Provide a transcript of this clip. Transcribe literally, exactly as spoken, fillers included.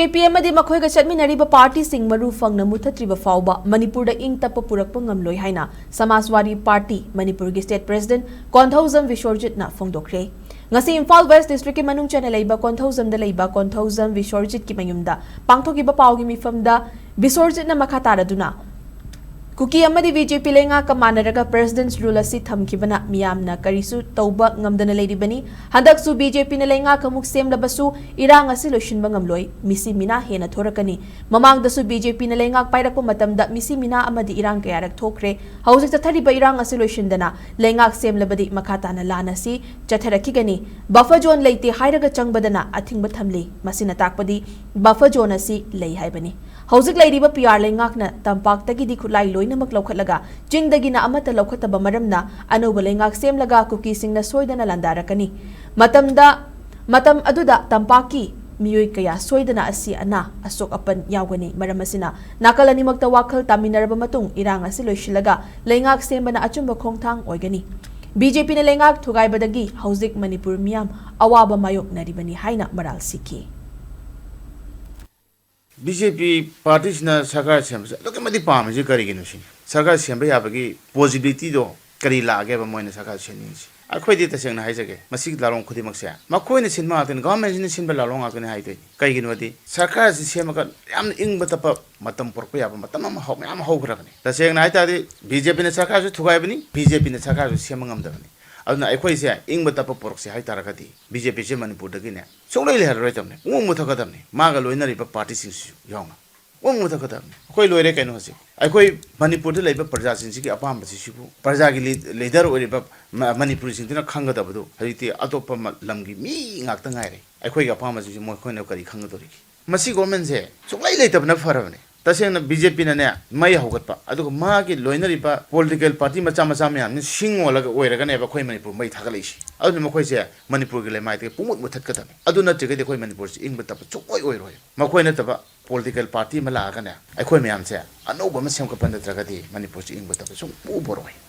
B J ꯄꯤ ꯑꯃꯗꯤ ꯃꯈꯣꯏꯒ ꯆꯠꯃꯤꯟꯅꯔꯤꯕ ꯄꯥꯔꯇꯤꯁꯤꯡ ꯃꯔꯨ ꯐꯪꯅ ꯃꯨꯠꯊꯠꯇ꯭ꯔꯤꯕ ꯐꯥꯎꯕ ꯃꯅꯤꯄꯨꯔꯗ ꯏꯪ ꯇꯞꯄ ꯄꯨꯔꯛꯄ ꯉꯝꯂꯣꯏ ꯍꯥꯏꯅ ꯁꯃꯥꯖꯋꯥꯗꯤ ꯄꯥꯔꯇꯤ ꯃꯅꯤꯄꯨꯔꯒꯤ ꯁ꯭ꯇꯦꯠ ꯄ꯭ꯔꯦꯁꯤꯗꯦꯟꯠ ꯀꯣꯟꯊꯧꯖꯝ ꯕꯤꯁꯣꯔꯖꯤꯠꯅ ꯐꯣꯡꯗꯣꯛꯈ꯭ꯔꯦ꯫ ꯉꯁꯤ ꯏꯝꯐꯥꯜ ꯋꯦꯁ꯭ꯠ ꯗꯤꯁꯇ꯭ꯔꯤꯛꯀꯤ ꯃꯅꯨꯡ ꯆꯟꯅ ꯂꯩꯕ ꯀꯣꯟꯊꯧꯖꯝꯗ ꯂꯩꯕ ꯀꯣꯟꯊꯧꯖꯝ ꯕꯤꯁꯣꯔꯖꯤꯠꯀꯤ ꯃꯌꯨꯝꯗ ꯄꯥꯡꯊꯣꯛꯈꯤꯕ ꯄꯥꯎꯒꯤ ꯃꯤꯐꯝꯗ ꯕꯤꯁꯣꯔꯖꯤꯠꯅ ꯃꯈꯥ ꯇꯥꯔꯗꯨꯅ, ꯀꯨꯀꯤ ꯑꯃꯗꯤ ꯕꯤ ꯖꯦ ꯄꯤ ꯂꯩꯉꯥꯛꯀ ꯃꯥꯟꯅꯔꯒ ꯄ꯭ꯔꯦꯁꯤꯗꯦꯟꯠ ꯔꯨꯜ ꯑꯁꯤ ꯊꯝꯈꯤꯕꯅ ꯃꯤꯌꯥꯝꯅ ꯀꯔꯤꯁꯨ ꯇꯧꯕ ꯉꯝꯗꯅ ꯂꯩꯔꯤꯕꯅꯤ꯫ ꯍꯟꯗꯛꯁꯨ ꯕꯤ ꯖꯦ ꯄꯤꯅ ꯂꯩꯉꯥꯛ ꯑꯃꯨꯛ ꯁꯦꯝꯂꯕꯁꯨ ꯏꯔꯥꯡ ꯑꯁꯤ ꯂꯣꯏꯁꯤꯟꯕ ꯉꯝꯂꯣꯏ꯫ ꯃꯤꯁꯤ ꯃꯤꯅꯥ ꯍꯦꯟꯅ ꯊꯣꯔꯛꯀꯅꯤ꯫ ꯃꯃꯥꯡꯗꯁꯨ ꯕꯤ ꯖꯦ ꯄꯤꯅ ꯂꯩꯉꯥꯛ ꯄꯥꯏꯔꯛꯄ ꯃꯇꯝꯗ ꯃꯤꯁꯤ ꯃꯤꯅꯥ ꯑꯃꯗꯤ ꯏꯔꯥꯡ ꯀꯌꯥꯔꯛ ꯊꯣꯛꯈ꯭ꯔꯦ꯫ ꯍꯧꯖꯤꯛ ꯆꯠꯊꯔꯤꯕ ꯏꯔꯥꯡ ꯑꯁꯤ ꯂꯣꯏꯁꯤꯟꯗꯅ ꯂꯩꯉꯥꯛ ꯁꯦꯝꯂꯕꯗꯤ ꯃꯈꯥ ꯇꯥꯅ ꯂꯥꯟ ꯑꯁꯤ ꯆꯠꯊꯔꯛꯈꯤꯒꯅꯤ꯫ ꯕꯐꯔ ꯖꯣꯟ ꯂꯩꯇꯦ ꯍꯥꯏꯔꯒ ꯆꯪꯕꯗꯅ ꯑꯊꯤꯡꯕ ꯊꯝꯂꯤ꯫ ꯃꯁꯤꯅ ꯇꯥꯛꯄꯗꯤ ꯕꯐꯔ ꯖꯣꯟ ꯑꯁꯤ ꯂꯩ ꯍꯥꯏꯕꯅꯤ꯫ ꯍꯧꯖꯤꯛ ꯂꯩꯔꯤꯕ ꯄꯤ ꯑꯥꯔ ꯂꯩꯉꯥꯛꯅ ꯇꯝꯄꯥꯛꯇꯒꯤꯗꯤ ꯈꯨꯠꯂꯥꯏ ꯂꯣꯏꯅꯃꯛ ꯂꯧꯈꯠꯂꯒ ꯆꯤꯡꯗꯒꯤꯅ ꯑꯃꯠꯇ ꯂꯧꯈꯠꯇꯕ ꯃꯔꯝꯅ ꯑꯅꯧꯕ ꯂꯩꯉꯥꯛ ꯁꯦꯝꯂꯒ ꯀꯨꯀꯤꯁꯤꯡꯅ ꯁꯣꯏꯗꯅ ꯂꯥꯟꯗꯥꯔꯛꯀꯅꯤ꯫ ꯃꯇꯝꯗ, ꯃꯇꯝ ꯑꯗꯨꯗ ꯇꯝꯄꯥꯛꯀꯤ ꯃꯤꯑꯣꯏ ꯀꯌꯥ ꯁꯣꯏꯗꯅ ꯑꯁꯤ ꯑꯅꯥ, ꯑꯁꯣꯛ ꯑꯄꯟ ꯌꯥꯎꯒꯅꯤ꯫ ꯃꯔꯝ ꯑꯁꯤꯅ ꯅꯥꯀꯜ ꯑꯅꯤꯃꯛꯇ ꯋꯥꯈꯜ ꯇꯥꯃꯤꯟꯅꯔꯕ ꯃꯇꯨꯡ ꯏꯔꯥꯡ ꯑꯁꯤ ꯂꯣꯏꯁꯤꯜꯂꯒ ꯂꯩꯉꯥꯛ ꯁꯦꯝꯕꯅ ꯑꯆꯨꯝꯕ ꯈꯣꯡꯊꯥꯡ ꯑꯣꯏꯒꯅꯤ꯫ ꯕꯤ ꯖꯦ ꯄꯤꯅ ꯂꯩꯉꯥꯛ ꯊꯨꯒꯥꯏꯕꯗꯒꯤ ꯍꯧꯖꯤꯛ ꯃꯅꯤꯄꯨꯔ ꯃꯤꯌꯥꯝ ꯑꯋꯥꯕ ꯃꯥꯌꯣꯛꯅꯔꯤꯕꯅꯤ ꯍꯥꯏꯅ ꯃꯔꯥꯜ ꯁꯤꯈꯤ꯫ ꯕꯤ ꯖꯦ ꯄꯤ ꯄꯥꯔꯇꯤꯁꯤꯅ ꯁꯔꯀꯥꯔ ꯁꯦꯝꯕꯁꯦ ꯑꯗꯨꯛꯀꯤ ꯃꯇꯤꯛ ꯄꯥꯝꯃꯤꯁꯦ ꯀꯔꯤꯒꯤꯅꯣ ꯁꯤꯅꯤ꯫ ꯁꯔꯀꯥꯔ ꯁꯦꯝꯕ ꯌꯥꯕꯒꯤ ꯄꯣꯁꯤꯕꯤꯂꯤꯇꯤꯗꯣ ꯀꯔꯤ ꯂꯥꯛꯑꯒꯦꯕ ꯃꯣꯏꯅ ꯁꯔꯀꯥꯔ ꯁꯦꯝꯅꯤꯡꯉꯤꯁꯦ? ꯑꯩꯈꯣꯏꯗꯤ ꯇꯁꯦꯡꯅ ꯍꯥꯏꯖꯒꯦ, ꯃꯁꯤꯒꯤ ꯂꯥꯂꯣꯡ ꯈꯨꯗꯤꯡꯃꯛꯁꯦ ꯃꯈꯣꯏꯅ ꯁꯤꯟꯕ ꯉꯥꯛꯇꯅꯤ, ꯒꯚꯔꯟꯃꯦꯟꯠꯁꯤꯅ ꯁꯤꯟꯕ ꯂꯥꯂꯣꯡ ꯉꯥꯛꯇꯅꯤ ꯍꯥꯏꯗꯣꯏꯅꯤ꯫ ꯀꯩꯒꯤꯅꯣꯗꯤ ꯁꯔꯀꯥꯔꯁꯤ ꯁꯦꯝꯃꯒ ꯌꯥꯝꯅ ꯏꯪꯕ ꯇꯞꯄ ꯃꯇꯝ ꯄꯨꯔꯛꯄ ꯌꯥꯕ ꯃꯇꯝ ꯑꯃ ꯍꯧ-, ꯃꯌꯥꯝ ꯍꯧꯈ꯭ꯔꯕꯅꯤ꯫ ꯇꯁꯦꯡꯅ ꯍꯥꯏ ꯇꯥꯔꯗꯤ ꯕꯤ ꯖꯦ ꯄꯤꯅ ꯁꯔꯀꯥꯔꯁꯨ ꯊꯨꯒꯥꯏꯕꯅꯤ, ꯕꯤ ꯖꯦ ꯄꯤꯅ ꯁꯔꯀꯥꯔꯁꯨ ꯁꯦꯝꯕ ꯉꯝꯗꯕꯅꯤ꯫ ꯑꯗꯨꯅ ꯑꯩꯈꯣꯏꯁꯦ ꯏꯪꯕ ꯇꯞꯄ ꯄꯨꯔꯛꯁꯦ ꯍꯥꯏ ꯇꯥꯔꯒꯗꯤ ꯕꯤ ꯖꯦ ꯄꯤꯁꯦ ꯃꯅꯤꯄꯨꯔꯗꯒꯤꯅꯦ ꯁꯨꯡꯂꯩ ꯂꯩꯍꯜꯂꯔꯣꯏꯗꯕꯅꯤ꯫ ꯄꯨꯡꯃꯨꯠ ꯃꯨꯠꯊꯠꯀꯗꯕꯅꯤ꯫ ꯃꯥꯒ ꯂꯣꯏꯅꯔꯤꯕ ꯄꯥꯔꯇꯤꯁꯤꯡꯁꯤꯁꯨ ꯌꯥꯎꯅ ꯄꯨꯡꯃꯨꯠ ꯃꯨꯠꯊꯠꯀꯗꯕꯅꯤ꯫ ꯑꯩꯈꯣꯏ ꯂꯣꯏꯔꯦ ꯀꯩꯅꯣ ꯍꯧꯖꯤꯛ꯫ ꯑꯩꯈꯣꯏ ꯃꯅꯤꯄꯨꯔꯗ ꯂꯩꯕ ꯄ꯭ꯔꯖꯥꯁꯤꯡꯁꯤꯒꯤ ꯑꯄꯥꯝꯕꯁꯤꯁꯤꯕꯨ ꯄ꯭ꯔꯖꯥꯒꯤ ꯂꯤ-, ꯂꯤꯗꯔ ꯑꯣꯏꯔꯤꯕ ꯃ-, ꯃꯅꯤꯄꯨꯔꯤꯁꯤꯡꯗꯨꯅ ꯈꯪꯒꯗꯕꯗꯨ ꯍꯧꯖꯤꯛꯇꯤ ꯑꯇꯣꯞꯄ ꯃ-, ꯂꯝꯒꯤ ꯃꯤ ꯉꯥꯛꯇ ꯉꯥꯏꯔꯦ꯫ ꯑꯩꯈꯣꯏꯒꯤ ꯑꯄꯥꯝꯕꯁꯤꯡꯁꯤ ꯃꯈꯣꯏꯅ ꯀꯔꯤ ꯈꯪꯒꯗꯧꯔꯤꯒꯦ? ꯃꯁꯤ ꯒꯣꯔꯃꯦꯟꯁꯦ ꯁꯨꯡꯂꯩ ꯂꯩꯇꯕꯅ ꯐꯔꯕꯅꯦ꯫ ꯇꯁꯦꯡꯅ ꯕꯤ ꯖꯦ ꯄꯤꯅꯅꯦ ꯃꯩ ꯍꯧꯒꯠꯄ, ꯑꯗꯨꯒ ꯃꯥꯒꯤ ꯂꯣꯏꯅꯔꯤꯕ ꯄꯣꯂꯤꯇꯤꯀꯦꯜ ꯄꯥꯔꯇꯤ ꯃꯆꯥ ꯃꯆꯥ ꯃꯌꯥꯝꯁꯤꯅ ꯁꯤꯡ ꯑꯣꯜꯂꯒ ꯑꯣꯏꯔꯒꯅꯦꯕ ꯑꯩꯈꯣꯏ ꯃꯅꯤꯄꯨꯔ ꯃꯩ ꯊꯥꯒꯠꯂꯛꯏꯁꯤ꯫ ꯑꯗꯨꯅ ꯃꯈꯣꯏꯁꯦ ꯃꯅꯤꯄꯨꯔꯒꯤ ꯂꯩꯃꯥꯏꯗꯒꯤ ꯄꯨꯡꯃꯨꯠ ꯃꯨꯠꯊꯠꯀꯗꯕꯅꯤ꯫ ꯑꯗꯨ ꯅꯠꯇ꯭ꯔꯒꯗꯤ ꯑꯩꯈꯣꯏ ꯃꯅꯤꯄꯨꯔꯁꯤ ꯏꯪꯕ ꯇꯞꯄ ꯁꯨꯡꯑꯣꯏ ꯑꯣꯏꯔꯣꯏ꯫ ꯃꯈꯣꯏ ꯅꯠꯇꯕ ꯄꯣꯂꯤꯇꯤꯀꯦꯜ ꯄꯥꯔꯇꯤ ꯑꯃ ꯂꯥꯛꯑꯒꯅꯦ ꯑꯩꯈꯣꯏ ꯃꯌꯥꯝꯁꯦ ꯑꯅꯧꯕ ꯑꯃ ꯁꯦꯝꯒꯠꯄ ꯅꯠꯇ꯭ꯔꯒꯗꯤ ꯃꯅꯤꯄꯨꯔꯁꯤ ꯏꯪꯕ ꯇꯞꯄ ꯁꯨꯡꯄꯨ ꯄꯨꯔꯛꯑꯣꯏ꯫